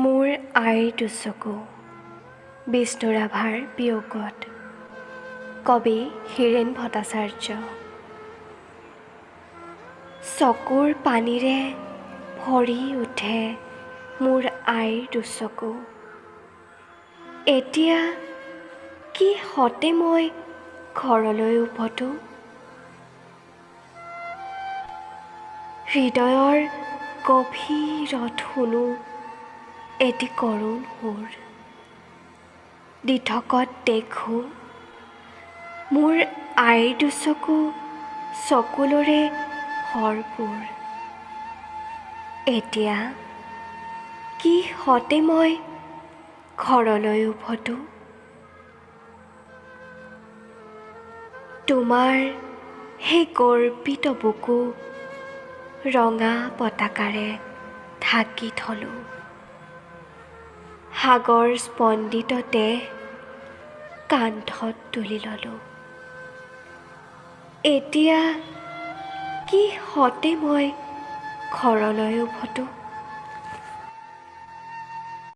মোৰ আইৰ দুচকু, বিষ্ণু ৰাভাৰ বিয়োগত। কবি হীৰেণ ভট্টাচাৰ্য। চকুৰ পানীৰে ভৰি উঠে মোৰ আইৰ দুচকু। এতিয়া কি সতে মই ঘৰলৈ উভতো? হৃদয়ৰ গভীৰত শুনো এটি কৰুণ সুৰ। দিঠকত দেখোঁ মোৰ আইৰ দুচকু চকুলোৰে ভৰপূৰ। এতিয়া কি সতে মই ঘৰলৈ উভতো? তোমাৰ সেই গৰ্বিত বুকু ৰঙা পতাকাৰে ঢাকি থলোঁ। সাগৰ স্পন্দিত দেহ কান্ধত তুলি ল'লোঁ। এতিয়া কি সতে মই ঘৰলৈ উভতো?